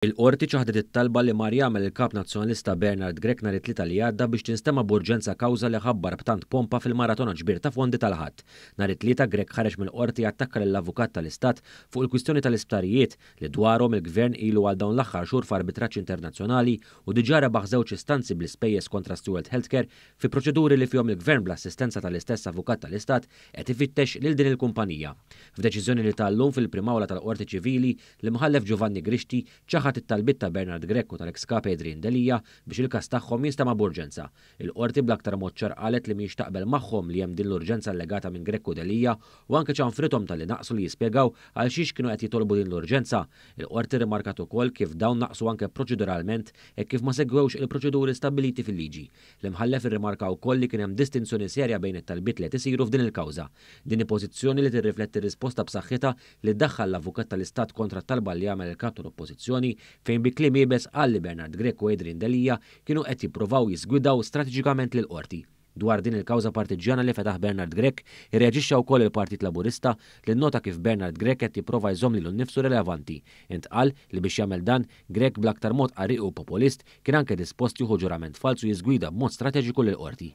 Il-Qorti ċaħdet it-talba li mar jagħmel il-Kap Nazzjonalista Bernard Grech nhar it-Tlieta li għadda biex tinstema' b'urġenza kawża li ħabbar b'tant pompa fil-maratona ġbir ta' fondi tal-Ħadd. Nhar it-Tlieta Grech ħareġ mill-Qorti jattakka lill-Avukat tal-Istat fuq il-kwistjoni tal-isptarijiet li dwarhom il-Gvern ilu għal dawn l-aħħar xhur f'arbitraġġ internazzjonali u diġà rebaħ żewġ istanzi bl-ispejjeż kontra Steward Healthcare fi proċeduri li fihom il-Gvern bl-assistenza tal-istess Avukat tal-Istat qed ifittex lil din il-kumpanija. F'deċiżjoni li ta llum fil-Prim'Awla tal-Qorti Ċivili, l-Imħallef Giovanni Grixti ċaħad it-talbiet ta' Bernard Grech u tal-eks Kap Adrian Delia biex il-każ tagħhom jinstema' b'urġenza. Il-Qorti bl-aktar mod ċar qalet li mhijiex taqbel magħhom li hemm din l-urġenza allegata minn Grech u Delia u anke ċanfrithom talli naqsu li jispjegaw għal xiex kienu qed jitolbu din l-urġenza. Il-Qorti rrimarkat ukoll kif dawn naqsu anke proċeduralment hekk kif ma segwewx il-proċeduri stabbiliti fil-liġi. L-Imħallef irrimarka wkoll li kien hemm distinzjoni serja bejn it-talbiet li qed isiru f'din il-kawża. Din hi pożizzjoni li tirrifletti r-risposta b'saħħitha li daħħal l-Avukat tal-Istat kontra t-talba li għamel il-Kap tal-Oppożizzjoni fejn bi kliem iebes qal li Bernard Grech u Adrian Delia kienu qed jippruvaw jiżgwidaw strateġikament lill-Qorti. Dwar din il-kawża partiġġjana li fetaħ Bernard Grech, irreaġixxa wkoll il-Partit Laburista li nnota kif Bernard Grech qed jipprova jżomm lilu nnifsu rilevanti. Intqal li biex jagħmel dan, Grech bl-aktar mod qarrieqi u populist kien anke dispost jieħu ġurament falz u jiżgwida b'mod strateġiku lill-Qorti.